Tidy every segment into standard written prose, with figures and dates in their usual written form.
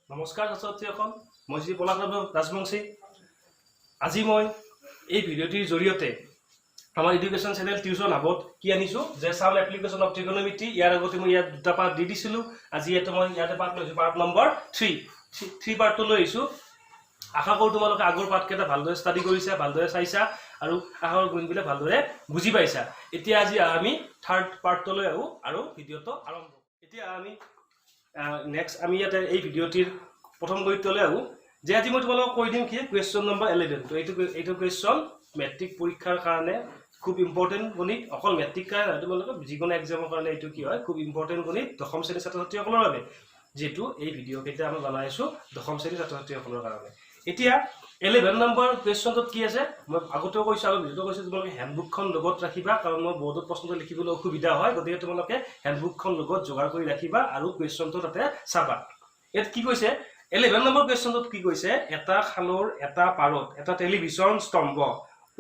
নমস্কাৰ ছাত্ৰ ছাত্ৰীসকল, মই শ্ৰী পলাশ ৰাজবংশী। আজি মই এই ভিডিঅ'টিৰ জৰিয়তে আমাৰ এডুকেশ্যন চেনেল টিউচন হাবত কি আনিছোঁ যে চাম এপ্লিকেশ্যন অফ ট্ৰিগনমিট্ৰি। ইয়াৰ আগতে মই ইয়াত দুটা পাৰ্ট দি দিছিলোঁ। আজি ইয়াতে মই ইয়াতে পাৰ্ট লৈছোঁ, পাৰ্ট নম্বৰ থ্ৰী। থ্ৰী পাৰ্টটো লৈ আহিছোঁ। আশা কৰোঁ তোমালোকে আগৰ পাৰ্টকেইটা ভালদৰে ষ্টাডি কৰিছা, ভালদৰে চাইছা আৰু আশা কৰোঁ গুণবিলাক ভালদৰে বুজি পাইছা। এতিয়া আজি আমি থাৰ্ড পাৰ্টটোলৈ আহোঁ আৰু ভিডিঅ'টো আৰম্ভ। এতিয়া আমি নেক্সট আমি ইয়াতে এই ভিডিঅ'টিৰ প্ৰথম গণিতলৈ আহোঁ যে আজি মই তোমালোকক কৈ দিম কি কুৱেশ্যন নম্বৰ 11। তো এইটো কুৱেশ্যন মেট্ৰিক পৰীক্ষাৰ কাৰণে খুব ইম্পৰ্টেণ্ট গণিত। অকল মেট্ৰিক কাৰণে নহয়, তোমালোকে যিকোনো এক্সামৰ কাৰণে এইটো কি হয়, খুব ইম্পৰ্টেণ্ট গণিত দশম শ্ৰেণীৰ ছাত্ৰ ছাত্ৰীসকলৰ বাবে, যিহেতু এই ভিডিঅ'কেইটা আমি বনাই আছোঁ দশম শ্ৰেণীৰ ছাত্ৰ ছাত্ৰীসকলৰ কাৰণে। এতিয়া 11 নম্বৰ কুৱেশ্যনটোত কি আছে, মই আগতেও কৈছোঁ আৰু ভিডিঅ'টো কৈছোঁ, তোমালোকে হেণ্ডবুকখন লগত ৰাখিবা, কাৰণ মই বৰ্ডত প্ৰশ্নটো লিখিবলৈ অসুবিধা হয়। গতিকে তোমালোকে হেণ্ডবুকখন লগত যোগাৰ কৰি ৰাখিবা আৰু কুৱেশ্যনটো তাতে চাবা। ইয়াত কি কৈছে? 11 নম্বৰ কুৱেশ্যনটোত কি কৈছে? এটা খালৰ এটা পাৰত এটা টেলিভিছন স্তম্ভ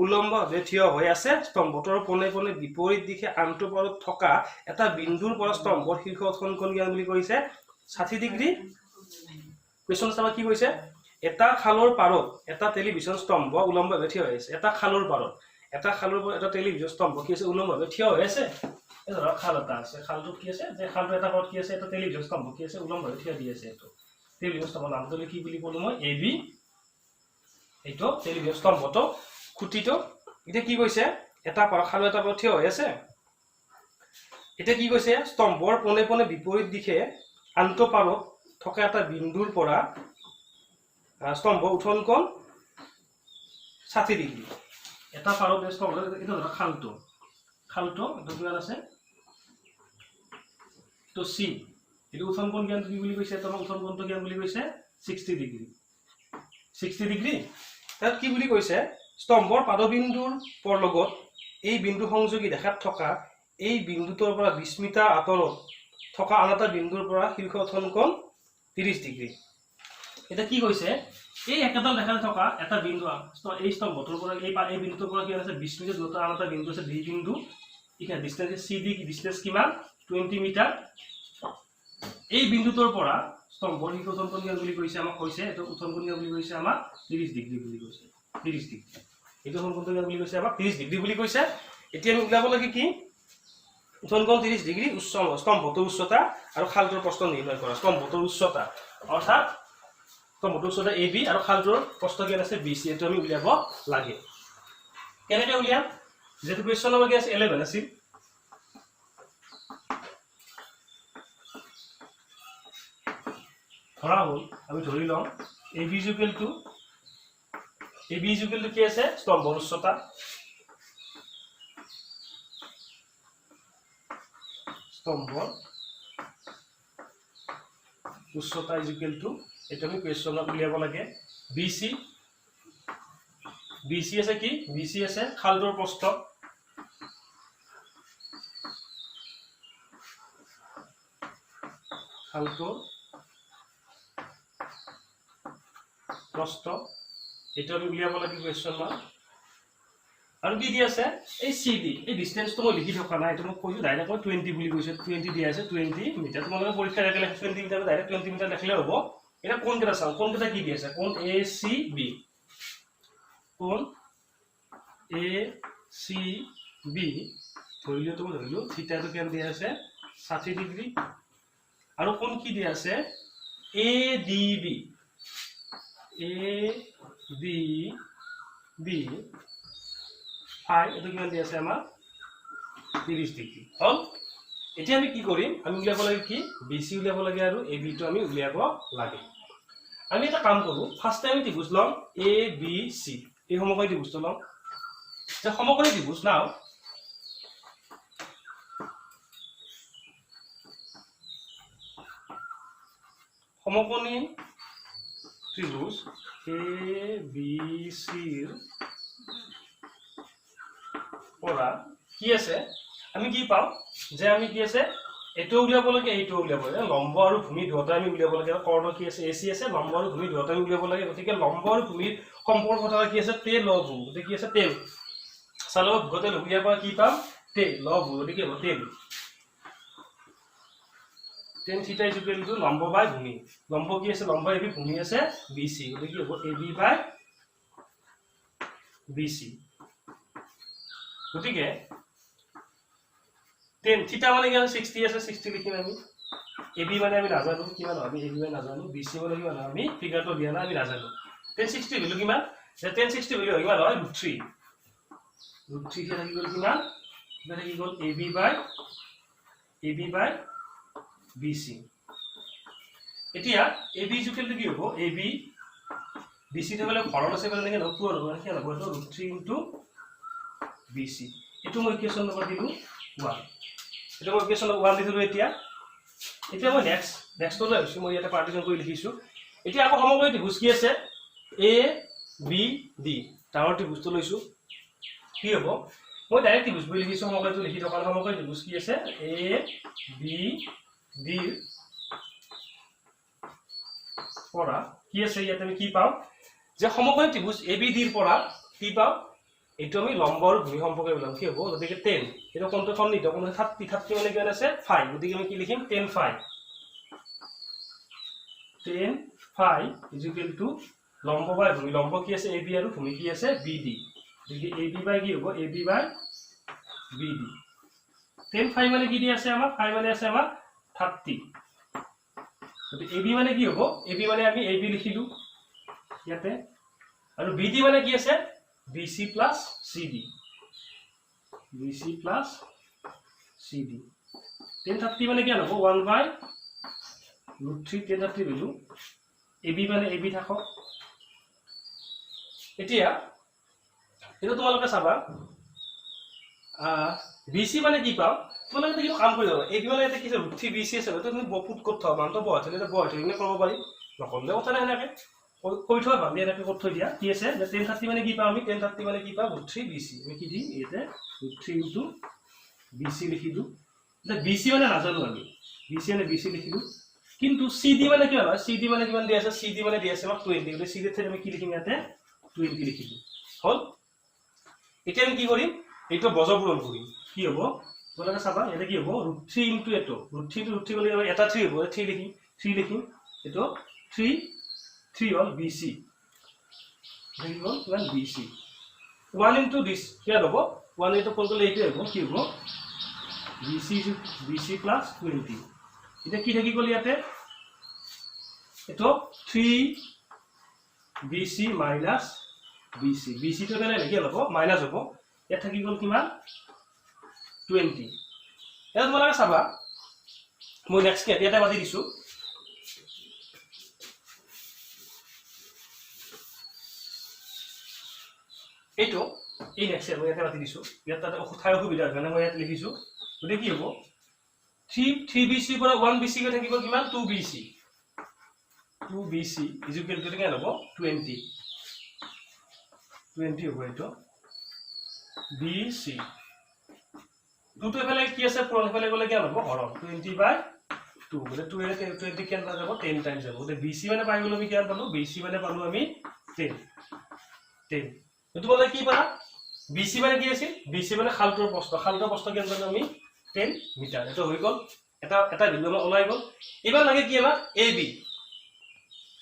উলম্বভাৱে থিয় হৈ আছে। স্তম্ভটোৰ পোনে পোনে বিপৰীত দিশে আনটো পাৰত থকা এটা বিন্দুৰ পৰা স্তম্ভৰ শীৰ্ষ উত্থন কোণ কিমান বুলি কৈছে? 60 ডিগ্ৰী। কুৱেশ্যন চাবা, কি কৈছে? এটা খালৰ পাৰত এটা টেলিভিছন স্তম্ভ উলম্বভাৱে থিয় হৈ আছে। এটা খালৰ পাৰত, এটা খালৰ পাৰত এটা টেলিভিছন স্তম্ভ কি আছে? উলম্বভাৱে থিয় হৈ আছে। এই ধৰক খাল এটা আছে, খালটোত কি আছে যে খালটো এটা পাৰত কি আছে? এটা টেলিভিছন স্তম্ভ কি আছে? উলম্বভাৱে থিয় দি আছে। এইটো টেলিভিছন স্তম্ভ নামটো কি বুলি ক'লো মই? A B. এইটো টেলিভিছন স্তম্ভটো, খুঁটিটো। এতিয়া কি কৈছে? এটা পাৰ, খালৰ এটা পাৰত থিয় হৈ আছে। এতিয়া কি কৈছে? স্তম্ভৰ পোনে পোনে বিপৰীত দিশে আনটো পাৰত থকা এটা বিন্দুৰ পৰা স্তম্ভৰ উঠন কোণ 60 ডিগ্ৰী। এটা পাৰত এই স্তম্ভ, এইটো ধৰা খালটো, খালটো এইটো কিমান আছে? তো চি। এইটো উঠন কোণ কিমান কি বুলি কৈছে? তোমাক উঠন কোণটো কিমান বুলি কৈছে? 60 ডিগ্ৰী, 60 ডিগ্ৰী। তাত কি বুলি কৈছে? স্তম্ভৰ পাদবিন্দুৰ পৰ লগত এই বিন্দু সংযোগী ৰেখাত থকা এই বিন্দুটোৰ পৰা 20 মিটাৰ আঁতৰত থকা আন এটা বিন্দুৰ পৰা শীৰ্ষ উত্থন কোণ 30 ডিগ্ৰী। এতিয়া কি কৈছে? এই একেডাল ৰেখাতে থকা এটা বিন্দু, এই স্তম্ভটোৰ পৰা এই বিন্দুটোৰ পৰা কিমান আছে? 20 মিটাৰ দূৰত্ব আন এটা বিন্দু আছে, ডি বিন্দু। এইখিনি ডিষ্টেঞ্চ চি ডি ডিষ্টেঞ্চ কিমান? 20 মিটাৰ। এই বিন্দুটোৰ পৰা স্তম্ভৰ শীৰ্ষ উত্থন কোণ কিমান বুলি কৈছে? আমাক কৈছে এইটো উত্থন কোণ কিমান বুলি কৈছে আমাক? 30 ডিগ্ৰী বুলি কৈছে। 30 ডিগ্ৰী। এইটো উত্থন কোণটো কিমান বুলি কৈছে আমাক? 30 ডিগ্ৰী বুলি কৈছে। এতিয়া আমি উলিয়াব লাগে কি? উত্থন কোণ 30 ডিগ্ৰী, উচ্চ স্তম্ভটোৰ উচ্চতা আৰু খালটোৰ প্ৰস্থ নিৰ্ণয় কৰা। স্তম্ভটোৰ উচ্চতা, অৰ্থাৎ স্তম্ভটোৰ উচ্চতা এ বি আৰু খালটোৰ প্ৰস্থ কিমান আছে? B C. এইটো আমি উলিয়াব লাগে। কেনেকৈ উলিয়াম? যিহেতু কুৱেশ্যন নম্বৰ কি আছে? 11 আছিল। ধৰা হ'ল, আমি ধৰি লওঁ A B equal to কি আছে? স্তম্ভৰ উচ্চতা, স্তম্ভৰ উচ্চতা ইজুকেল টু, এইটো আমি কুৱেশ্যনত উলিয়াব লাগে, বি চি। বি চি আছে কি? বি চি আছে খালটোৰ প্ৰস্থ, খালটোৰ প্ৰস্থ। এইটো আমি উলিয়াব লাগে কুৱেশ্যন মাৰ্ক। আৰু কি দি আছে? এই চি ডি, এই ডিষ্টেঞ্চটো মই লিখি থকা নাই, এইটো মই কৈছোঁ ডাইৰেক্ট, মই 20 বুলি কৈছোঁ। 20 দিয়া আছে, 20 মিটাৰ। তোমালোকে পৰীক্ষা একেলগে 20 মিটাৰ, ডাইৰেক্ট 20 মিটাৰ লিখিলে হ'ব। এতিয়া কোনকেইটা চাওঁ, কোনকেইটা কি দি আছে? কোণ এ চি বি, কোণ এ চি বি ধৰিলোঁ, তো মই ধৰিলোঁ থিটাটো কিমান দিয়া আছে? 60 ডিগ্ৰী। আৰু কোণ কি দিয়া আছে? A D B, A D B phi, এইটো কিমান দি আছে আমাক? 30 ডিগ্ৰী হ'ল। এতিয়া আমি কি কৰিম? আমি উলিয়াব লাগে কি? বি চি উলিয়াব লাগে আৰু এ বিটো আমি উলিয়াব লাগে। আমি এটা কাম কৰোঁ, ফাৰ্ষ্ট আমি ত্ৰিভুজ ল'ম এ বি চি। এই সমকোণী ত্ৰিভুজটো ল'ম যে সমকোণী ত্ৰিভুজ নাও, সমকোণী ত্ৰিভুজ এ বি চিৰ পৰা কি আছে? আমি কি পাওঁ যে আমি কি আছে, এইটো উলিয়াব লাগে, এইটো উলিয়াব লাগে। লম্ব আৰু ভূমি দুয়োটা আমি উলিয়াব লাগে। কৰ্ণ কি আছে? এ চি আছে। লম্ব আৰু ভূমি দুয়োটা আমি উলিয়াব লাগে। গতিকে লম্ব আৰু ভূমিৰ সম্পৰ্ক থকা কি আছে? তে ল ভূ। গতিকে কি আছে? তেল চালক ভূগতে উলিয়াৰ পৰা কি পাম? তে ল ভূ। গতিকে হ'ব তেল Tan theta is equal to লম্ব বাই ভূমি। লম্ব কি আছে? লম্ব এ বি, ভূমি আছে বি চি। গতিকে কি হ'ব? A B by B C. গতিকে টেন থিটা মানে কি আছে? 60 আছে, 60 লিখিম আমি। এ বি মানে আমি নাজানো কিমান হয়, আমি এ বি মানে নাজানো। বি চি মানে কিমান হয়, আমি ফিগাৰটো দিয়া নাই, আমি নাজানো। টেন 60 ভেলু কিমান? টেন 60 ভেলু হয় কিমান হয়? Root three. ৰুট থ্ৰী থাকি গ'ল কিমান? কিমান থাকি গ'ল? A B by B C. এতিয়া এ বি ইজুকেলটো কি হ'ব? এ বি, বি চি থাকিলে হৰণ আছে মানে এনেকৈ পূৰণ হ'ব, কিমান হ'ব এইটো? Root three into B C. এইটো মই ইকুৱেশ্যন নম্বৰ দিলোঁ ওৱান। এইটো মই ইকুৱেশ্যন ওৱান দি থ'লোঁ। এতিয়া এতিয়া মই নেক্সটলৈ আহিছোঁ। মই ইয়াতে পাৰ্টিশ্যন কৰি লিখিছোঁ। এতিয়া আকৌ সমকোণী ত্ৰিভুজ কি আছে? এ বি ডি, ডাঙৰ ত্ৰিভুজটো লৈছোঁ। কি হ'ব? মই ডাইৰেক্ট ত্ৰিভুজ বুলি লিখিছোঁ, সমকোণীটো লিখি থকা। সমকোণী ত্ৰিভুজ কি আছে? এ বি ডিৰ পৰা কি আছে? ইয়াত আমি কি পাওঁ যে সমকোণী ত্ৰিভুজ এ বি ডিৰ পৰা কি পাওঁ? এইটো আমি লম্ব আৰু ভূমি সম্পৰ্কে ওলাম। কি হ'ব? গতিকে টেন, এইটো কোনটো সন্নিহিত কোণ? 30। 30 মানে কিমান আছে? ফাই। গতিকে আমি কি লিখিম? Tan phi. Tan phi is equal to লম্ব বাই ভূমি। লম্ব কি আছে? A B. আৰু ভূমি কি আছে? B D. গতিকে এ বি বাই কি হ'ব? A B by B D. Tan phi মানে কি দি আছে আমাক? ফাই মানে আছে আমাৰ 30। গতিকে এ বি মানে কি হ'ব? এ বি মানে আমি এ বি লিখিলোঁ ইয়াতে। আৰু বি ডি মানে কি আছে? B C plus C D, B C plus C D. Tan 30 মানে কিমান হ'ব? One by root three tan 30 value. A B মানে এ বি থাকক। এতিয়া এইটো তোমালোকে চাবা, বি চি মানে কি পাওঁ? তোমালোকে কিন্তু কাম কৰি যাব। এ বি মানে ইয়াতে কি আছে? ৰুট থ্ৰী বি চি আছে। তুমি পুট ক'ত থোৱা? মানটো বহাই থলে, বহাই থৈ কিনে কৰিব পাৰি। নকৰিলে কথা নাই, সেনেকৈ কৈ থোৱা ভাল। এনেকৈ কৰি থৈ দিয়া। কি আছে যে টেন 30 মানে কি পাওঁ আমি? টেন 30 মানে কি পাওঁ? Root three B C. আমি কি দিম ইয়াতে? Root three into B C লিখি দিওঁ। এতিয়া বি চি মানে নাজানো আমি। বি চি মানে বি চি লিখিলোঁ, কিন্তু চি ডি মানে কিমান হয়? চি ডি মানে কিমান দি আছে? চি ডি মানে দি আছে আমাক 20। গতিকে চি ডিৰ ঠাইত আমি কি লিখিম ইয়াতে? 20 লিখি দিওঁ। হ'ল। এতিয়া আমি কি কৰিম? এইটো বজপূৰণ কৰিম। কি হ'ব তোমালোকে চাবা। ইয়াতে কি হ'ব? ৰুট থ্ৰী ইনটু এইটো root three into root three গ'লে এটা থ্ৰী হ'ব। থ্ৰী লিখিম, থ্ৰী লিখিম। এইটো থ্ৰী থ্ৰী হ'ল বি চি কি হ'ল? কিমান? B C. One into this কিমান হ'ব? ওৱান এইটো পূৰণ কৰিলে এইটোৱে হ'ব। কি হ'ব? B C plus 20। এতিয়া কি থাকি গ'ল ইয়াতে? এইটো three B C minus B C. B চিটো কেনে কি হ'ব? মাইনাছ হ'ব। ইয়াত থাকি গ'ল কিমান? 20। এতিয়া তোমালোকে চাবা, মই নেক্সট ইয়াতে পাতি দিছোঁ। এইটো এই নেক্সট মই ইয়াতে পাতি দিছোঁ। ইয়াত তাতে ঠাই অসুবিধা হয় কাৰণে মই ইয়াত লিখিছোঁ। গতিকে কি হ'ব? থ্ৰী থ্ৰী বি চিৰ পৰা ওৱান বি চি গৈ থাকিব কিমান? Two B C. Two B C is equal to কিমান হ'ব? 20। 20 হ'ব এইটো। বি চি টুটো এফালে কি আছে? পূৰণ। এফালে গ'লে কিমান হ'ব? হৰণ। 20 বাই টু। গতিকে টু 20 কিমান যাব? 10 টাইম যাব। গতিকে বি চি মানে পাই গ'লো আমি। কিমান পালোঁ? বি চি মানে পালোঁ আমি 10। 10। তোমালোকে কি পালা? বি চি মানে কি আছিল? বি চি মানে খালটোৰ প্ৰস্থ। খালটোৰ প্ৰস্থ কিমান পালোঁ আমি? 10 মিটাৰ। এইটো হৈ গ'ল। এটা এটা ভেলু আমাৰ ওলাই গ'ল। এইবাৰ লাগে কি আমাক? A B.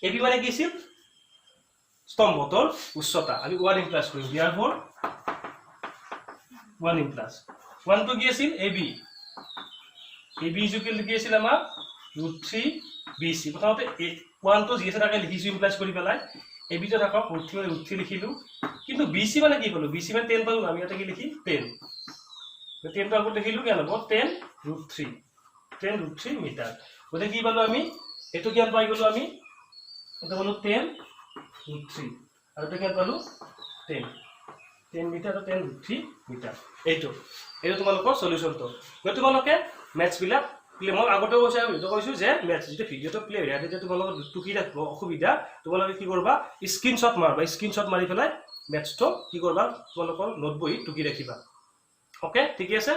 A B মানে কি আছিল? স্তম্ভটোৰ উচ্চতা। আমি ওৱান ইমপ্লাইজ কৰিম। দেয়াৰফৰ ওৱান ইমপ্লাইজ, ওৱানটো কি আছিল? A B. A B is equal কি আছিল আমাৰ? Root three B C. প্ৰথমতে এ ওৱানটো যি আছে তাকে লিখিছোঁ ইমপ্লাইজ কৰি পেলাই। এ বিটো থাকক, ৰুট থ্ৰী মানে ৰুট থ্ৰী লিখিলোঁ। কিন্তু বি চি মানে কি পালোঁ? বি চি মানে 10 পালোঁ। আমি ইয়াতে কি লিখিম? 10। 10টো আগত লিখিলোঁ। কিমান হ'ব? 10 root three, 10 root three meter। গতিকে কি পালোঁ আমি? এইটো কিমান পাই গ'লোঁ আমি? এইটো পালোঁ 10 ৰুট থ্ৰী আৰু এইটো কিমান পালোঁ? 10, 10 মিটাৰ আৰু 10 ৰুট থ্ৰী মিটাৰ। এইটো তোমালোকৰ চলিউশ্যনটো। গতিকে তোমালোকে মেথছবিলাক প্লে, মই আগতেও কৈছোঁ আৰু ভিডিঅ' কৈছোঁ যে মেথছ যিটো ভিডিঅ'টো প্লে হৈ থাকে, তেতিয়া তোমালোকৰ টুকি ৰাখিব অসুবিধা। তোমালোকে কি কৰিবা? স্ক্ৰীনশ্বট মাৰবা। স্ক্ৰীনশ্বট মাৰি পেলাই মেথছটো কি কৰিবা? তোমালোকৰ নোট বহীত টুকি ৰাখিবা। অ'কে, ঠিকে আছে।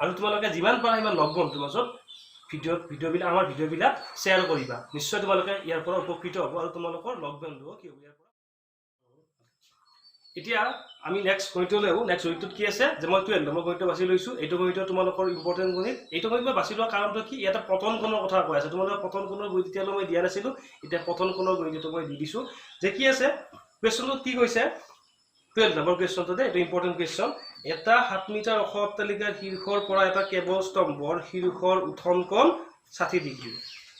আৰু তোমালোকে যিমান পাৰা সিমান লগ বন্ধুৰ মাজত ভিডিঅ'বিলাক, আমাৰ ভিডিঅ'বিলাক শ্বেয়াৰ কৰিবা। নিশ্চয় তোমালোকে ইয়াৰ পৰা উপকৃত হ'ব আৰু তোমালোকৰ লগ বন্ধুও কি হ'ব ইয়াৰ পৰা। এতিয়া আমি নেক্সট গণিতলৈ আহোঁ। নেক্সট গণিতটোত কি আছে যে মই 12 নম্বৰ গণিতটো বাছি লৈছোঁ। এইটো গণিত তোমালোকৰ ইম্পৰ্টেণ্ট গণিত। এইটো গণিত মই বাছি লোৱাৰ কাৰণটো কি, ইয়াতে পতন কোণৰ কথা কৈ আছে। তোমালোকে পতন কোণৰ গণিত তেতিয়ালৈ মই দিয়া নাছিলোঁ, এতিয়া পতন কোণৰ গণিতটো মই দি দিছোঁ। যে কি আছে কুৱেশ্যনটোত, কি কৈছে 12 নম্বৰ কুৱেশ্যনটো দেই, এইটো ইম্পৰ্টেণ্ট কুৱেশ্যন। এটা 7 মিটাৰ ওখ অট্টালিকাৰ শীৰ্ষৰ পৰা এটা কেবল স্তম্ভৰ শীৰ্ষৰ উঠন কোণ 60 ডিগ্ৰী।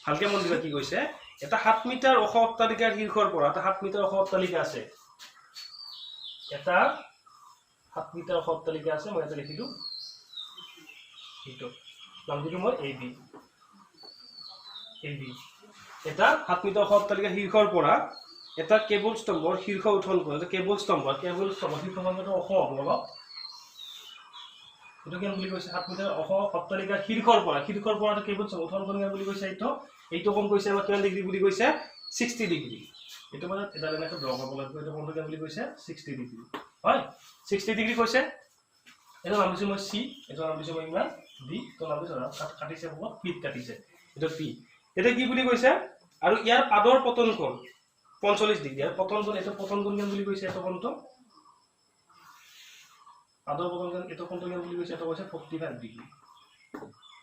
ভালকে মন দিবা কি কৈছে, এটা 7 মিটাৰ ওখ অট্টালিকাৰ শীৰ্ষৰ পৰা, এটা 7 মিটাৰ ওখ অট্টালিকা আছে, এটা 7 মিটাৰ ওখ অট্টালিকা আছে, মই ইয়াতে লিখিলোঁ, এইটো নাম দিলোঁ মই এ বি, এ বি। এটা 7 মিটাৰ ওখ অট্টালিকাৰ শীৰ্ষৰ পৰা এটা কেবল স্তম্ভৰ শীৰ্ষ উঠন কোণ, এটা কেবল স্তম্ভ, কেবল স্তম্ভ শীৰ্ষ স্তম্ভটো ওখ হ'ব অলপ, এইটো কিমান বুলি কৈছে, 7 মিটাৰ ওখ অট্টালিকাৰ শীৰ্ষৰ পৰা, শীৰ্ষৰ পৰা এটা কেবল স্তম্ভ উঠন কোণ কিমান বুলি কৈছে, এইটো এইটো কোণ কৈছে আমাক কিমান ডিগ্ৰী বুলি কৈছে, 60 ডিগ্ৰী। এইটো মানে এডাল এনেকৈ ড্ৰ কৰিব লাগিব, এইটো কোণটো কিমান বুলি কৈছে, 60 ডিগ্ৰী হয়, 60 ডিগ্ৰী কৈছে। এইটো নাম দিছোঁ মই চি, এইটো নাম দিছোঁ মই ইমান ডি, এইটো নাম দিছোঁ কাটিছে ক'ত, পিত কাটিছে, এইটো পি। এতিয়া কি বুলি কৈছে, আৰু ইয়াৰ পাদৰ পতন কোণ 45 ডিগ্ৰী। আৰু পতন কোণ, এইটো পতন কোণ কিমান বুলি কৈছে, এইটো কোণটো পাদৰ পতন কোণ, এইটো কোণটো কিমান বুলি কৈছে, এইটো কৈছে 45 ডিগ্ৰী,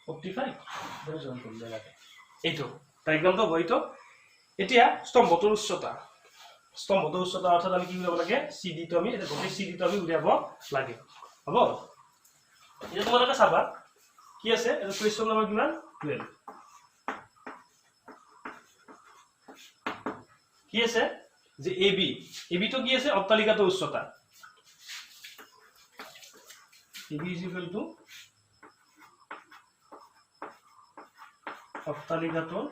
45 এইটো জইন কৰিলে লাগে। এইটো ডায়েগ্ৰামটো হ'ব এইটো। এতিয়া স্তম্ভটোৰ উচ্চতা, স্তম্ভটোৰ উচ্চতা অৰ্থাৎ আমি কি উলিয়াব লাগে, চি ডিটো আমি, এতিয়া গোটেই চি ডিটো আমি উলিয়াব লাগে, হ'ব। এতিয়া তোমালোকে চাবা কি আছে, এইটো কুৱেশ্যন নম্বৰ কিমান, 12। কি আছে যে এ বি, এ বিটো কি আছে, অট্টালিকাটোৰ উচ্চতা, A B is equal to অট্টালিকাটোৰ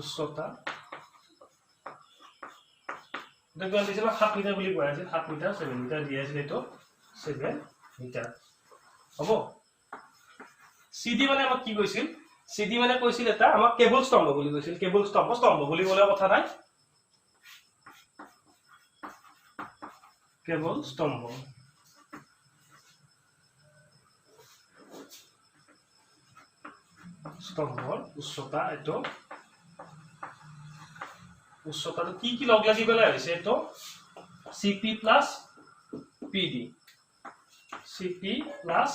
উচ্চতা। এইটো কিমান দিছিল, 7 মিটাৰ বুলি কোৱা আছিল, 7 মিটাৰ, 7 মিটাৰ দিয়া আছিল, এইটো 7 মিটাৰ হ'ব। চি ডি মানে আমাক কি কৈছিল, চি ডি মানে কৈছিল এটা আমাক কেবল স্তম্ভ বুলি কৈছিল, কেবল স্তম্ভ, স্তম্ভ বুলি ক'লে কথা নাই, কেবল স্তম্ভ। স্তম্ভৰ উচ্চতা, এইটো উচ্চতাটো কি কি লগ লাগি পেলাই হৈছে, এইটো C P plus P D, C P plus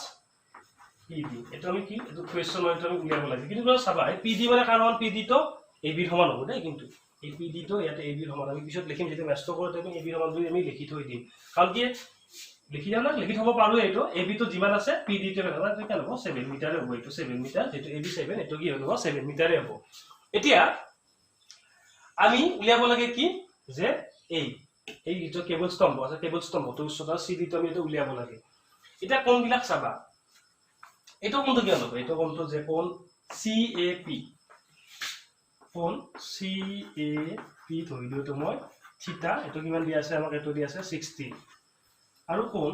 P D. এইটো আমি কি, এইটো কুৱেশ্যন এইটো আমি উলিয়াব লাগে। কিন্তু চাবা এই পি ডি মানে কাৰণ পি ডিটো এ বিৰ সমান হ'ব দেই, কিন্তু এই পি ডিটো ইয়াতে এ বিৰ সমান, আমি পিছত লিখিম যেতিয়া মেথছটো কৰোঁ তেতিয়া এ বিৰ সমান বুলি আমি লিখি থৈ দিম। কাৰণ কি লিখি যাম না, লিখি থ'ব পাৰোঁ। এইটো এ বিটো যিমান আছে পি ডিটো কিমান হ'ব, 7 মিটাৰে হ'ব, এইটো 7 মিটাৰ, যিটো এ বি 7, এইটো কি হ'ব, 7 মিটাৰে হ'ব। এতিয়া আমি উলিয়াব লাগে কি যে এই এই যিটো কেবল স্তম্ভ আছে, কেবল স্তম্ভটোৰ উচ্চতা চি ডিটো আমি এইটো উলিয়াব লাগে। এতিয়া কোণবিলাক চাবা, এইটো কোণটো কিমান হ'ব, এইটো কোণটো যে কোণ চি এ পি, কোণ চি এ পি ধৰিলোঁ এইটো মই থিতা, এইটো কিমান দিয়া আছে আমাক, এইটো দিয়া আছে 60। আৰু কোণ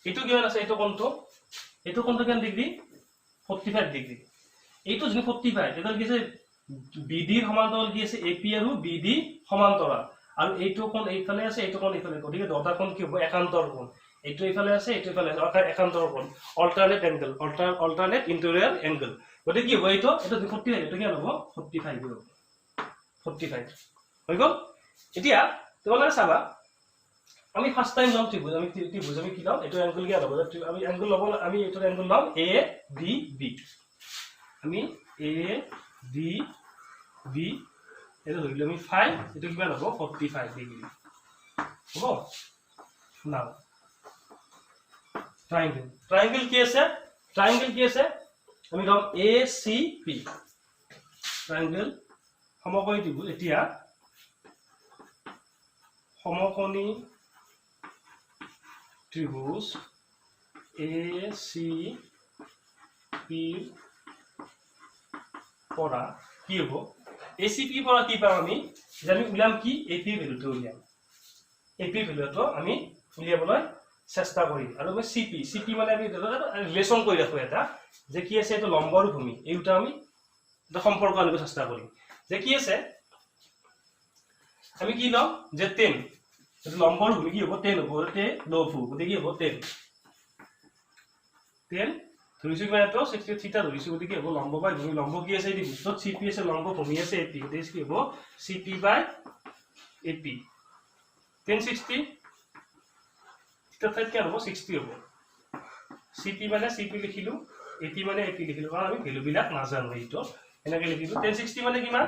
এইটো কিমান আছে, এইটো কোণটো, এইটো কোণটো কিমান ডিগ্ৰী, 45 ডিগ্ৰী। এইটো যদি 45, তেতিয়া কি আছে বি ডিৰ সমান্তৰাল কি আছে, এ পি আৰু বি ডি সমান্তৰাল, আৰু এইটো কোণ এইফালে আছে, এইটো কোণ এইফালে, গতিকে দুটা কোণ কি হ'ব, একান্তৰ কোণ। এইটো এইফালে আছে, এইটো এইফালে আছে, অৰ্থাৎ একান্তৰ কোণ, alternate angle, alternate interior angle. গতিকে কি হ'ব, এইটো এইটো 45, এইটো কিমান হ'ব, 45 হ'ব, 45 হৈ গ'ল। এতিয়া তোমালোকে চাবা, আমি ফাৰ্ষ্ট টাইম ল'ম ত্ৰিভুজ, আমি ত্ৰিভুজ আমি কি ল'ম, এইটো এংগল কিমান হ'ব, আমি এংগল ল'ব, আমি এইটো এংগল ল'ম এ ডি বি, আমি এ ডি বি এইটো ধৰিলোঁ আমি 5, এইটো কিমান হ'ব, 45 ডিগ্ৰী হ'ব। নাও ট্ৰাইংগল, ট্ৰাইংগল কি আছে, ট্ৰাইংগল কি আছে, আমি ল'ম এ চি পি, ট্ৰাইংগল সমকোণী ত্ৰিভুজ। এতিয়া সমকোণী ত্ৰিভুজ এ চি পিৰ পৰা কি হ'ব, এ চি পিৰ পৰা কি পাম আমি, যে আমি উলিয়াম কি, এ পিৰ ভেলুটো উলিয়াম, এ পিৰ ভেলুটো আমি উলিয়াবলৈ চেষ্টা কৰিম। আৰু আমি চি পি, চি পি মানে আমি ৰিলেশ্যন কৰি ৰাখোঁ এটা, যে কি আছে এইটো লম্ব আৰু ভূমি, এই দুটা আমি এটা সম্পৰ্ক আনিব চেষ্টা কৰিম। যে কি আছে, আমি কি ল'ম যে 10, এইটো লম্ব আৰু ভূমি কি হ'ব, 10 হ'ব, তে লভু, গতিকে কি হ'ব 10, 10 ধৰিছোঁ কিমান এইটো 60 থিটা ধৰিছোঁ গতিকে হ'ব লম্ব বাই ভূমি লম্ব কি আছে এই ত্ৰিভুজটোত চি পি আছে লম্ব ভূমি আছে এ পি গতিকে কি হ'ব C P by A P tan 60 থিটাৰ ঠাইত কিমান হ'ব 60 হ'ব চি পি মানে চি পি লিখিলোঁ এ পি মানে এ পি লিখিলোঁ কাৰণ আমি ভেলুবিলাক নাজানো এইটো এনেকৈ লিখিলোঁ টেন 60 মানে কিমান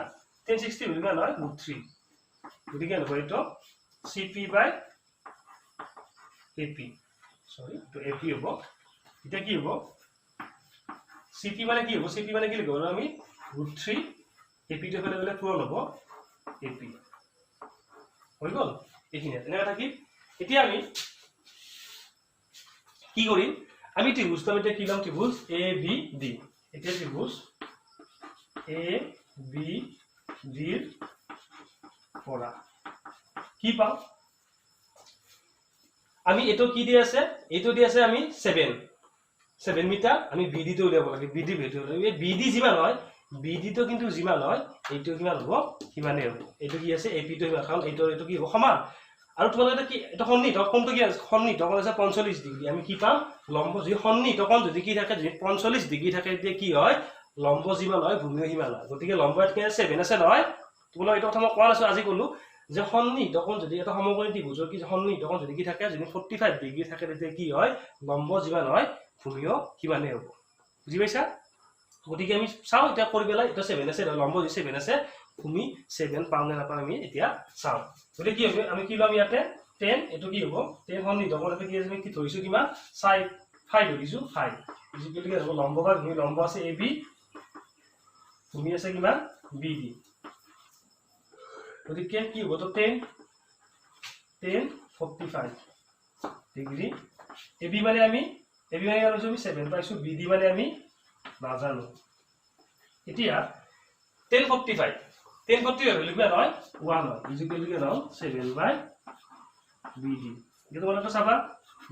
টেন 60 ভেলু কিমান হয় √3 গতিকে হ'ব এইটো C P by A P sorry এইটো এ পি হ'ব এতিয়া কি হ'ব চি পি মানে কি হ'ব চি পি মানে কি লিখিব আমি √3 এ পিটো এফালে গ'লে পূৰণ হ'ব এ পি হৈ গ'ল এইখিনি এনেকৈ থাকিল এতিয়া আমি কি কৰিম আমি ত্ৰিভুজটো আমি এতিয়া কি ল'ম ত্ৰিভুজ এ বি ডি এতিয়া ত্ৰিভুজ এ বি ডিৰ পৰা কি পাওঁ আমি এইটো কি দি আছে এইটো দি আছে আমি 7 মিটাৰ আমি বি ডিটো উলিয়াব লাগে বি ডি ভেলু এই বি ডি যিমান হয় বি ডিটো কিন্তু যিমান হয় এইটো কিমান হ'ব সিমানেই হ'ব এইটো কি আছে এ পিটো সিমান কাৰণ এইটো এইটো কি হ'ব সমান আৰু তোমালোকে কি এটা সন্নিহিত কোণটো কি আছে সন্নিহিত কোণ আছে 45 ডিগ্ৰী আমি কি পাম লম্ব যদি সন্নিহিত কোণ যদি কি থাকে যদি 45 ডিগ্ৰী থাকে তেতিয়া কি হয় লম্ব যিমান হয় ভূমিও সিমান হয় গতিকে লম্ব ইয়াত কি আছে 7 আছে নহয় তোমালোক এইটো কথা মই কোৱা নাছিলোঁ আজি ক'লোঁ যে সন্নিহিত কোণ যদি এটা সমকোণী ত্ৰিভুজৰ কি সন্নিহিত কোণ যদি কি থাকে যদি 45 ডিগ্ৰী থাকে তেতিয়া কি হয় লম্ব যিমান হয় ভূমিও সিমানেই হ'ব বুজি পাইছা গতিকে আমি চাওঁ এতিয়া কৰি পেলাই এইটো 7 আছে লম্ব যদি 7 আছে ভূমি 7 পাওঁ নে নাপাওঁ আমি এতিয়া চাওঁ গতিকে কি হ'ব আমি কি ল'ম ইয়াতে 10 এইটো কি হ'ব 10 সন্নিহিত কোণ কি আছে আমি কি ধৰিছোঁ কিমান 5 ধৰিছোঁ 5 ইজিকুৱেল কি হ'ব লম্ব বা ভূমি লম্ব আছে এ বি ভূমি আছে কিমান বি ডি গতিকে কি হ'ব তো 10 10 45 ডিগ্ৰী এ বি মানে আমি এ বি মানে লৈছোঁ আমি 7 পাইছোঁ বি ডি মানে আমি নাজানো এতিয়া 10 45 10 45 ভেলু কিমান হয় 1 হয় ইজিকুৱেল কি হ'ল 7 বাই বি ডি এতিয়া তোমালোকে চাবা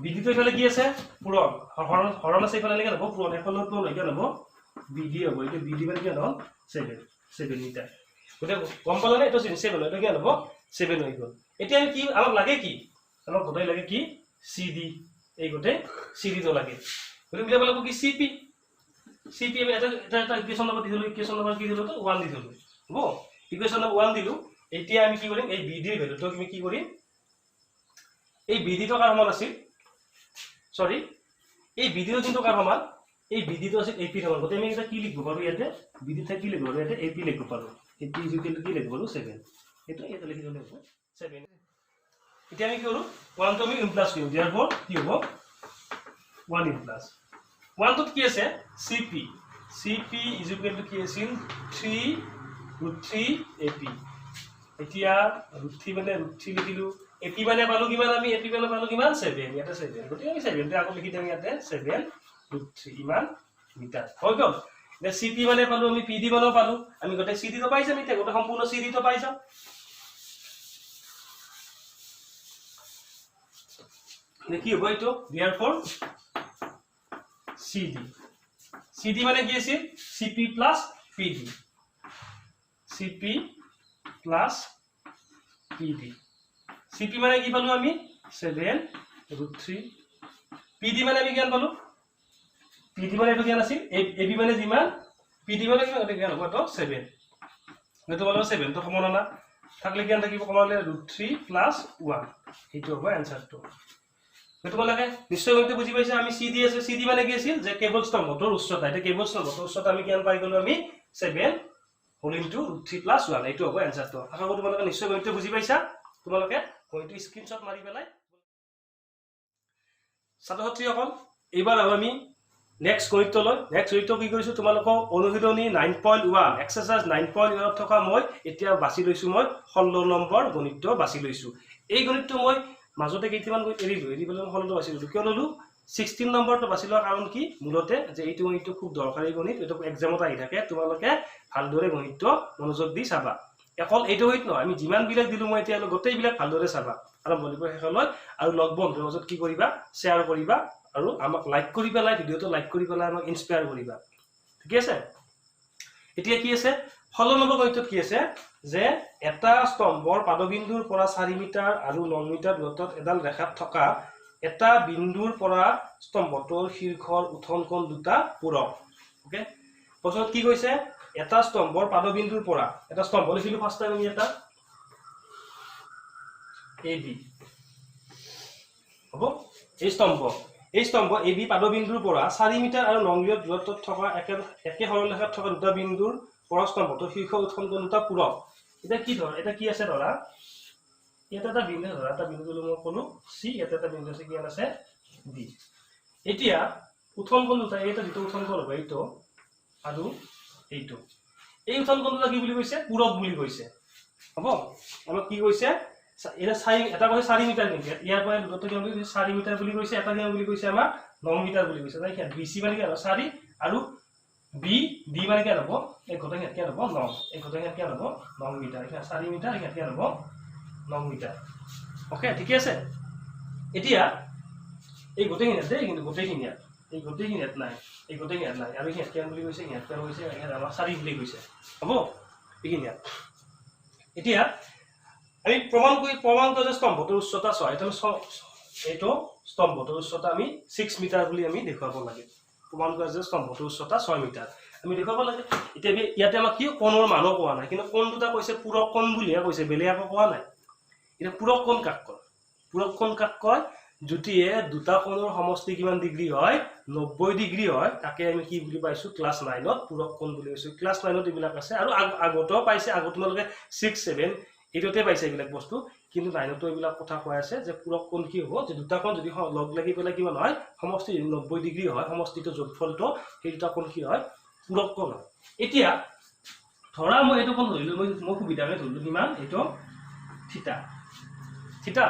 বি ডিটো এইফালে কি আছে পূৰণ হৰণ আছে এইফালে কিমান হ'ব পূৰণ এইফালে পূৰণ কিমান হ'ব বি ডি হ'ব এতিয়া বি ডি মানে কিমান হ'ল 7 মিটাৰ গতিকে গম পালানে এইটো 7 হয় এইটো কিমান হ'ব 7 হৈ গ'ল এতিয়া আমি কি আমাক লাগে কি আমাক গোটেই লাগে কি চি ডি এই গোটেই চি ডিটো লাগে গতিকে উলিয়াব লাগিব কি চি পি চি পি আমি এটা এটা এটা ইকুৱেশ্যন নম্বৰ দি থ'লোঁ ইকুৱেশ্যন নম্বৰ কি দিলোঁ তো 1 দি থ'লোঁ হ'ব ইকুৱেশ্যন নম্বৰ 1 দিলোঁ এতিয়া আমি কি কৰিম এই বি ডিৰ ভেলুটো আমি কি কৰিম এই বি ডিটো কাৰ সমান আছিল সৰি এই বি ডিটো কিন্তু কাৰ সমান এই বি ডিটো আছিল এ পিৰ সমান গতিকে আমি এটা কি লিখিব পাৰোঁ ইয়াতে বি ডি ঠাইত কি লিখিব পাৰোঁ ইয়াতে এ পি লিখিব পাৰোঁ এ পি ইজুকেল কি লিখিব পাৰোঁ 7 এইটো ইয়াতে লিখি থ'লে হ'ব 7 এতিয়া আমি কি কৰোঁ 1টো আমি ইমপ্লাছ কৰিম দিয়াৰ পৰ কি হ'ব 1 ইমপ্লাছ 1টোত কি আছে C P C P is equal to কি আছিল 3 √3 এ পি এতিয়া √3 মানে √3 লিখিলোঁ এ পি মানে পালোঁ কিমান আমি এ পি মানে পালোঁ কিমান 7 ইয়াতে 7 গতিকে আমি 7টো আকৌ লিখি দিম ইয়াতে 7 √3 ইমান মিটাৰ হৈ গ'ল এতিয়া চি পি মানে পালোঁ আমি পি ডি মানো পালোঁ আমি গোটেই চি ডিটো পাই যাম এতিয়া গোটেই সম্পূৰ্ণ চি ডিটো পাই যাম কি হ'ব এইটো therefore C D C D মানে কি আছিল C P plus P D C P plus P D C P মানে কি পালোঁ আমি 7 √3 পি ডি মানে আমি কিমান পালোঁ পি ডি মানে এইটো কিমান আছিল এ বি মানে যিমান পি ডি মানে কিমান গতিকে কিমান হ'ব এইটো 7 গতিকে তোমালোকৰ 7টো কমন অনা থাকিলে কিমান থাকিব কমালে √3 প্লাছ 1 সেইটো হ'ব এনচাৰটো তোমালোকে নিশ্চয় গণিতটো বুজি পাইছা আমি চি ডি আছে চি ডি মানে কি আছিল যে কেবল স্তম্ভটোৰ উচ্চতা এতিয়া কেবল স্তম্ভটোৰ উচ্চতা আমি কিমান পাই গ'লো আমি 7 হোল ইনটু √3 প্লাছ 1 এইটো হ'ব এনচাৰটো আশা কৰোঁ তোমালোকে নিশ্চয় গণিতটো বুজি পাইছা তোমালোকে গণিতটো স্ক্ৰীনশ্বট মাৰি পেলাই ছাত্ৰ ছাত্ৰীসকল এইবাৰ আমি নেক্সট গণিতলৈ নেক্সট গণিতটো কি কৰিছোঁ তোমালোকক অনুশীলনী 9.1 এক্সাৰচাইজ 9.1 থকা মই এতিয়া বাছি লৈছোঁ মই 16 নম্বৰ গণিতটো বাছি লৈছোঁ এই গণিতটো মই মাজতে কেইটামান গণিত এৰিলোঁ এৰি পেলাই মই 16টো বাছি লৈছোঁ কিয় ল'লোঁ 16 নম্বৰটো বাছি লোৱাৰ কাৰণ কি মূলতে যে এইটো গণিতটো খুব দৰকাৰী গণিত এইটো এক্সামত আহি থাকে তোমালোকে ভালদৰে গণিতটো মনোযোগ দি চাবা অকল এইটো গণিত নহয় আমি যিমানবিলাক দিলোঁ মই এতিয়া গোটেইবিলাক ভালদৰে চাবা আৰম্ভণিৰ পৰা শেষলৈ আৰু লগ বন্ধুৰ মাজত কি কৰিবা শ্বেয়াৰ কৰিবা আৰু আমাক লাইক কৰি পেলাই ভিডিঅ'টো লাইক কৰি পেলাই আমাক ইনস্পায়াৰ কৰিবা ঠিকে আছে এতিয়া কি আছে 16 নম্বৰ গণিতত কি আছে যে এটা স্তম্ভৰ পাদবিন্দুৰ পৰা 4 মিটাৰ আৰু 9 মিটাৰ দূৰত্বত এডাল ৰেখাত থকা এটা বিন্দুৰ পৰা স্তম্ভটোৰ শীৰ্ষৰ উঠন কোণ দুটা পূৰক। অ'কে, প্ৰশ্নত কি কৈছে? এটা স্তম্ভৰ পাদবিন্দুৰ পৰা, এটা স্তম্ভ লিখিলো ফাৰ্ষ্ট টাইম আমি, এটা এ বি হ'ব, এই স্তম্ভ এ বি পাদবিন্দুৰ পৰা 4 মিটাৰ আৰু 9 মিটাৰ দূৰত্বত থকা একে সৰলৰেখাত থকা দুটা বিন্দুৰ পৰা স্তম্ভটোৰ শীৰ্ষ উঠন কোণ দুটা পূৰক। এতিয়া কি ধৰা, এটা কি আছে ধৰা, ইয়াতে এটা বিন্দু ধৰা, এটা বিন্দু মই ক'লো চি, ইয়াতে এটা বিন্দু আছে, কিমান আছে ডি। এতিয়া উঠন কোণ দুটা, এইটা যিটো উঠন কোণ হ'ব এইটো আৰু এইটো, এই উঠন কোণ দুটা কি বুলি কৈছে? পূৰক বুলি কৈছে। হ'ব, আমাক কি কৈছে? এটা এটা কৈছে 4 মিটাৰ, কিন্তু ইয়াৰ পৰা দূৰত্ব কিমান বুলি কৈছে? 4 মিটাৰ বুলি কৈছে। এটা কিমান বুলি কৈছে আমাক? 9 মিটাৰ বুলি কৈছে। তাই বি চি মানে কিমান হ'ব? 4, আৰু বি ডি মানে কিমান হ'ব? এই গোটেইখিনি কিমান হ'ব? 9। এই গোটেইখিনি কিমান হ'ব? 9 মিটাৰ। এইখিনি 4 মিটাৰ, এইখিনি কিমান হ'ব? 9 মিটাৰ। অ'কে, ঠিকে আছে। এতিয়া এই গোটেইখিনি দেই, কিন্তু গোটেইখিনি ইয়াত, এই গোটেইখিনি ইয়াত নাই, এই গোটেইখিনি ইয়াত নাই, আৰু এইখিনি কিমান বুলি কৈছে? ইয়াত কিমান কৈছে? এইখিনি আমাক 4 বুলি কৈছে। হ'ব, এইখিনি ইয়াত। এতিয়া আমি প্ৰমাণ কৰোঁ যে স্তম্ভটোৰ উচ্চতা 6। এইটো স্তম্ভটোৰ উচ্চতা আমি 6 মিটাৰ বুলি আমি দেখুৱাব লাগে। প্ৰমাণ কৰা যে স্তম্ভটোৰ উচ্চতা 6 মিটাৰ আমি দেখুৱাব লাগে। এতিয়া আমি ইয়াতে আমাক কি কোণৰ মানো কোৱা নাই, কিন্তু কোণ দুটা কৈছে, পূৰক কোণ বুলিহে কৈছে, বেলেগ একো কোৱা নাই। এতিয়া পূৰক কোণ কাক কয়? পূৰক কোণ কাক কয়? যদিহে দুটা কোণৰ সমষ্টি কিমান ডিগ্ৰী হয়? 90 ডিগ্ৰী হয়, তাকে আমি কি বুলি পাইছোঁ? ক্লাছ 9ত পূৰক কোণ বুলি কৈছোঁ। ক্লাছ 9ত এইবিলাক আছে, আৰু আগতেও পাইছে, আগত তোমালোকে 6, 7 এইটোতে পাইছে এইবিলাক বস্তু, কিন্তু 9তো এইবিলাক কথা কোৱা আছে যে পূৰক কোণ কি হ'ব? যে দুটা কোণ যদি লগ লাগি পেলাই কিমান হয়? সমষ্টি 90 ডিগ্ৰী হয়, সমষ্টিটো যোগফলটো, সেই দুটা কোণ কি হয়? পূৰক কোণ হয়। এতিয়া ধৰা মই এইটো কোণ ধৰিলোঁ, মই সুবিধাকে ধৰিলোঁ কিমান? এইটো থিতা। থিতা,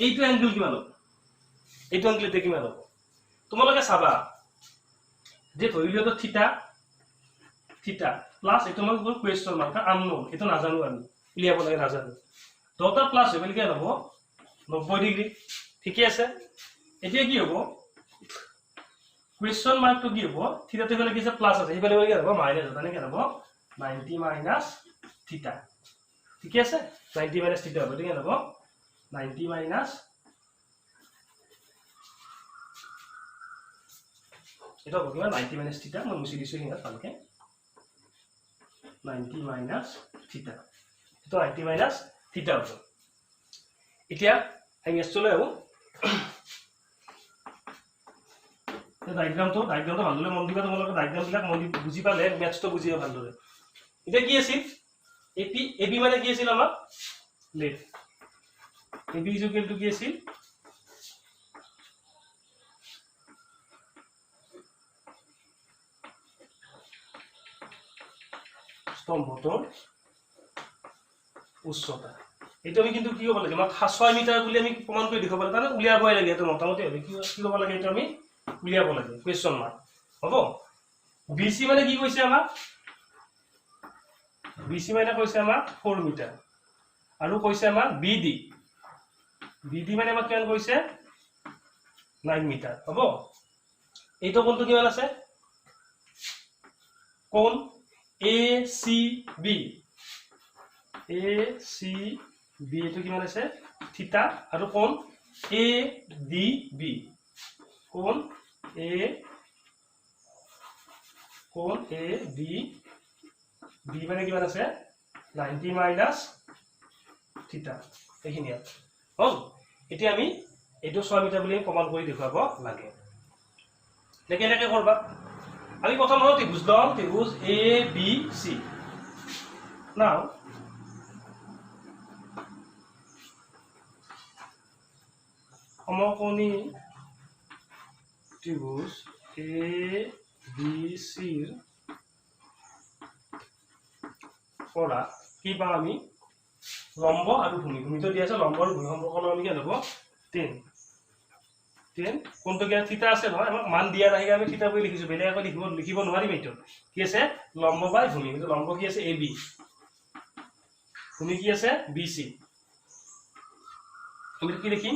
এইটো এংগল কিমান হ'ব? এইটো এংগল এতিয়া কিমান হ'ব? তোমালোকে চাবা যে ধৰিলোঁ এইটো থিতা, থিতা প্লাছ এইটো মই কুৱেশ্যন মাৰ্ক, আননোন, এইটো নাজানো আমি, উলিয়াব লাগে, নাজানো। দুটা প্লাছ হৈ পেলাই কিমান হ'ব? 90 ডিগ্ৰী। ঠিকে আছে। এতিয়া কি হ'ব? কুৱেশ্যন মাৰ্কটো কি হ'ব? থিতাটো এইফালে কি আছে? প্লাছ আছে, সেইফালে কি হ'ব? মাইনাছ হ'ব, তেনেকৈ হ'ব 90 মাইনাছ থিতা। ঠিকে আছে, 90 মাইনাছ থিতা হ'ব, এইটো কিমান হ'ব? 90 মাইনাছ এইটো হ'ব কিমান? 90 মাইনাছ থিতা। মই মুচি দিছোঁ সিহঁত ভালকৈ। 90 মাইনাছ থিতা, এইটো 90 মাইনাছ থিতা হ'ব। এতিয়া আমি মেথছলৈ আহোঁ। ডায়েগ্ৰামটো ভালদৰে মন দিবা তোমালোকে, ডায়েগ্ৰামবিলাক মন দি বুজি পালে মেথছটো বুজি পাবা ভালদৰে। এতিয়া কি আছিল? এ বি মানে কি আছিল আমাৰ? Let A B equal to কি আছিল? স্তম্ভটোৰ উচ্চতা। এইটো আমি কিন্তু কি ক'ব লাগে? আমাক 6 মিটাৰ বুলি আমি প্ৰমাণ কৰি দেখুৱাব লাগে, তাৰমানে উলিয়াবই লাগে। এইটো মোটামুটি হবে কি ক'ব লাগে? এইটো আমি উলিয়াব লাগে, কুৱেশ্যন মাৰ্ক হ'ব। বি চি মানে কি কৈছে আমাক? বি চি মানে কৈছে আমাক 4 মিটাৰ, আৰু কৈছে আমাক বি ডি, বি ডি মানে আমাক কিমান কৈছে? 9 মিটাৰ হ'ব। এইটো কোণটো কিমান আছে? কোণ A C B, A C B এইটো কিমান আছে? থিতা, আৰু কোণ এ ডি বি, কোণ এ ডি বি মানে কিমান আছে? 90 মাইনাছ থিতা, এইখিনি হ'ল। এতিয়া আমি এইটো 6 মিটাৰ বুলি প্ৰমাণ কৰি দেখুৱাব লাগে। এতিয়া কেনেকৈ কৰবা? আমি প্ৰথম ত্ৰিভুজ ল'ম, ত্ৰিভুজ এ বি চি। নাও সমকোণী ত্ৰিভুজ এ বি চিৰ পৰা কি পাম আমি? লম্ব আৰু ভূমি, ভূমিটো দিয়া আছে, লম্ব আৰু ভূমি সম্পৰ্ক আমি কিমান হ'ব? 10 10। কোনটো কিমান? থিতা আছে নহয়, আমাক মান দিয়া নাই, আমি থিতা বুলি লিখিছোঁ, বেলেগ আকৌ লিখিব নোৱাৰিম। এইটো কি আছে? লম্ব বাই ভূমি। কিন্তু লম্ব কি আছে? এ বি, ভূমি কি আছে? B C. আমি কি লিখিম?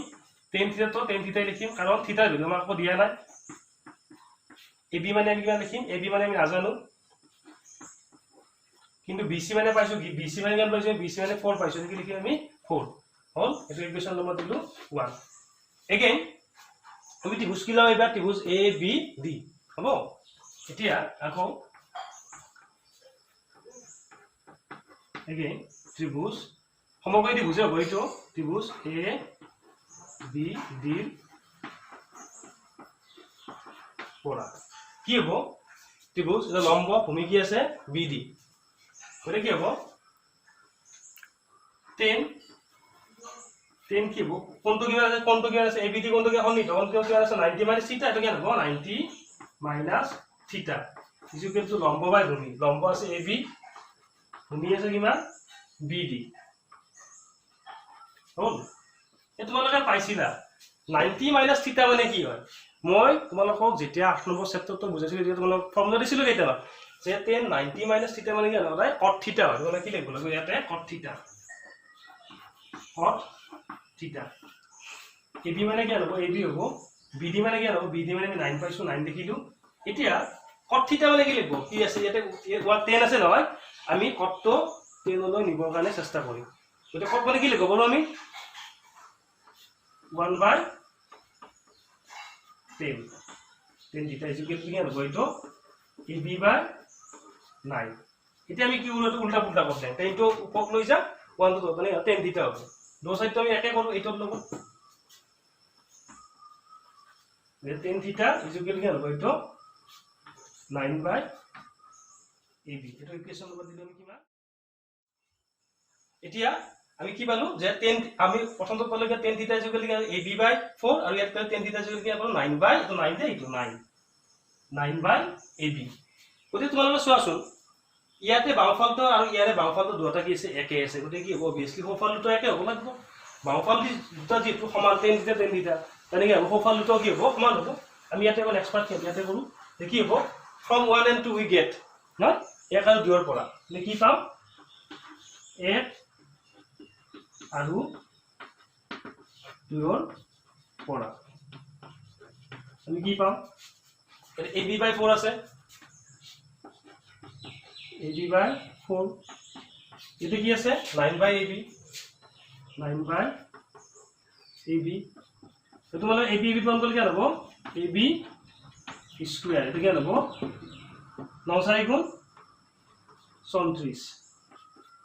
10 থিতাটো 10 থিতাই লিখিম, কাৰণ থিতাৰ ভেলু আমাক আকৌ দিয়া নাই। এ বি মানে আমি কিমান লিখিম? এ বি মানে আমি নাজানো, কিন্তু বি চি মানে পাইছোঁ, বি চি মানে কিমান পাইছোঁ? বি চি মানে 4 পাইছোঁ, নেকি লিখিম আমি 4। হ'ল, এইটো ইকুৱেশ্যন নম্বৰ দিলোঁ 1। এগেইন আমি ত্ৰিভুজ কি ল'ম এইবাৰ? ত্ৰিভুজ এ বি ডি হ'ব। এতিয়া আকৌ এগেইন ত্ৰিভুজ সমগ্ৰ ত্ৰিভুজে হ'ব এইটো, ত্ৰিভুজ এ বি ডিৰ পৰা কি হ'ব? ত্ৰিভুজ এটা লম্ব ভূমি কি আছে? B D. গতিকে কি হ'ব? টেন টেন কি হ'ব? কোনটো কিমান আছে? কোনটো কিমান আছে? এ বি ডি কোনটো কিমান সন্নিহিত? কোনটো কিমান আছে? 90 মাইনাছ থিটা। এইটো কিমান হ'ব? 90 minus theta is equal to লম্ব বাই ভূমি। লম্ব আছে এ বি, ভূমি আছে কিমান? B D. হ'ল। এই তোমালোকে পাইছিলা 90 মাইনাছ থিটা মানে কি হয়? মই তোমালোকক যেতিয়া 8 নম্বৰ চেপ্টাৰটো বুজাইছিলোঁ তেতিয়া তোমালোকক ফৰ্মুলা দিছিলোঁ কেইটামান, যে টেন 90 মাইনাছ থিটা মানে কি হয়? সদায় কট থিটা হয়। তোমালোকে কি লিখিব লাগিব ইয়াতে? Cot theta. Cot theta A B মানে কিমান হ'ব? এ বি হ'ব। বি ডি মানে কিমান হ'ব? বি ডি মানে আমি 9 পাইছোঁ, 9 দেখিলোঁ। এতিয়া কট থিটা মানে কি লিখিব? কি আছে ইয়াতে? ওৱান টেন আছে নহয়, আমি কটটো টেনলৈ নিবৰ কাৰণে চেষ্টা কৰিম। গতিকে কট মানে কি লিখিব পাৰোঁ আমি? 1 by 10। Tan theta is equal কিমান হ'ব? এইটো এ বি বাই 9। এতিয়া আমি কি কৰোঁ? উল্টা পুল্টা কৰি দিম। টেনটো ওপৰত লৈ যাম, ওৱানটো মানে টেন থিটা হ'ব। দু চাইডটো আমি একে কৰোঁ এইটোৰ লগত। টেন থিটা ইজুকেল কিমান হ'ব? এইটো 9 বাই এ বি। এইটো ইকুৱেশ্যন নম্বৰ দিলোঁ আমি কিমান? এতিয়া আমি কি পালো যে টেন, আমি প্ৰথমটো পালো যে tan theta is equal A B by 4, আৰু ইয়াত পালো টেন থিটা ইজুকেল কিমান পালো? 9 বাই, এইটো 9 দেই, এইটো 9, 9 বাই এ বি। গতিকে তোমালোকে চোৱাচোন, ইয়াতে বাওঁফালটো আৰু ইয়াৰে বাওঁফালটো দুটা কি আছে? একে আছে। গতিকে কি হ'ব? অভিয়াছলি সোঁফালটো একে হ'ব লাগিব। বাওঁফাল দুটা যিহেতু সমান, টেন থিটা টেন থিটা, তেনেকৈ হ'ব সোঁফাল দুটাও কি হ'ব? সমান হ'ব। আমি ইয়াতে অকণ এক্সপাৰ্ট ইয়াতে কৰোঁ যে কি হ'ব? From 1 and 2 we get, নহয় 1 আৰু 2ৰ পৰা আমি কি পাম? 1 আৰু 2ৰ পৰা আমি কি পাম? এ বি বাই 4 আছে, এ বি বাই 4। এইটো কি আছে? 9 by A B, 9 by A B. এইটো মানে এ বি বি পূৰণ কৰিলে কিমান হ'ব? A B square. এইটো কিমান হ'ব? 9 4 গুণ 34।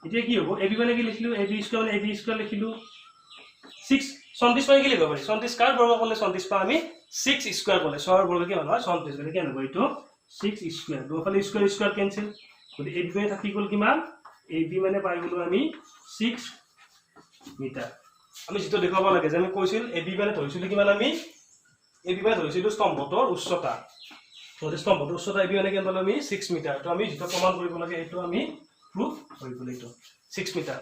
এতিয়া কি হ'ব? এ বি মানে কি লিখিলোঁ? এ বি স্কুৱেৰ মানে এ বি স্কুৱেৰ লিখিলোঁ। 6 34 মানে কি লিখিব পাৰি? 34 কাৰ বৰ্গ কৰিলে 34 পাওঁ আমি? 6 স্কুৱেৰ কৰিলে, 6ৰ বৰ্গ কিমান হয়? 34। গতিকে কিমান হ'ব এইটো? 6 স্কুৱেৰ। দুফালে স্কুৱেৰ স্কুৱেৰ কেঞ্চেল। গতিকে এ বি মানে থাকি গ'ল কিমান? এ বি মানে পাই গ'লোঁ আমি 6 মিটাৰ। আমি যিটো দেখুৱাব লাগে যে আমি কৈছিল এ বি মানে ধৰিছিলোঁ কিমান? আমি এ বি মানে ধৰিছিলোঁ স্তম্ভটোৰ উচ্চতা। গতিকে স্তম্ভটোৰ উচ্চতা এ বি মানে কিমান পালোঁ আমি? 6 মিটাৰ। তো আমি যিটো প্ৰমাণ কৰিব লাগে সেইটো আমি প্ৰুফ কৰিব লাগিব, 6 মিটাৰ।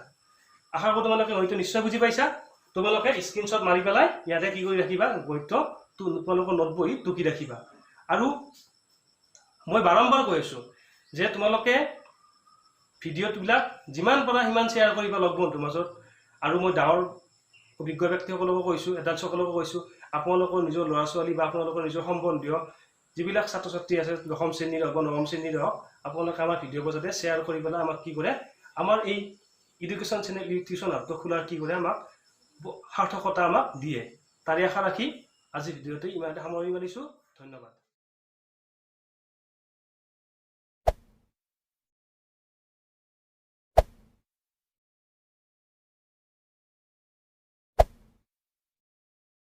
আশা কৰোঁ তোমালোকে হয়তো নিশ্চয় বুজি পাইছা। তোমালোকে স্ক্ৰীনশ্বট মাৰি পেলাই ইয়াতে কি কৰি ৰাখিবা? গদ্য তোমালোকৰ নোট বহীত টুকি ৰাখিবা। আৰু মই বাৰম্বাৰ কৈ আছোঁ যে তোমালোকে ভিডিঅ'বিলাক যিমান পাৰা সিমান শ্বেয়াৰ কৰিবা লগ বন্ধুৰ মাজত। আৰু মই ডাঙৰ অভিজ্ঞ ব্যক্তিসকলকো কৈছোঁ, এডাল্টসকলকো কৈছোঁ, আপোনালোকৰ নিজৰ ল'ৰা ছোৱালী বা আপোনালোকৰ নিজৰ সম্বন্ধীয় যিবিলাক ছাত্ৰ ছাত্ৰী আছে, দশম শ্ৰেণীৰ হওক বা নৱম শ্ৰেণীৰ হওক, আপোনালোকে আমাৰ ভিডিঅ'বোৰ যাতে শ্বেয়াৰ কৰি পেলাই আমাক কি কৰে, আমাৰ এই এডুকেশ্যন চেনেল টিউশ্যন হাবটো খোলাৰ কি কৰে, আমাক সাৰ্থকতা আমাক দিয়ে। তাৰে আশা ৰাখি আজি ভিডিঅ'টো ইমানতে সামৰণি মাৰিছোঁ। ধন্যবাদ।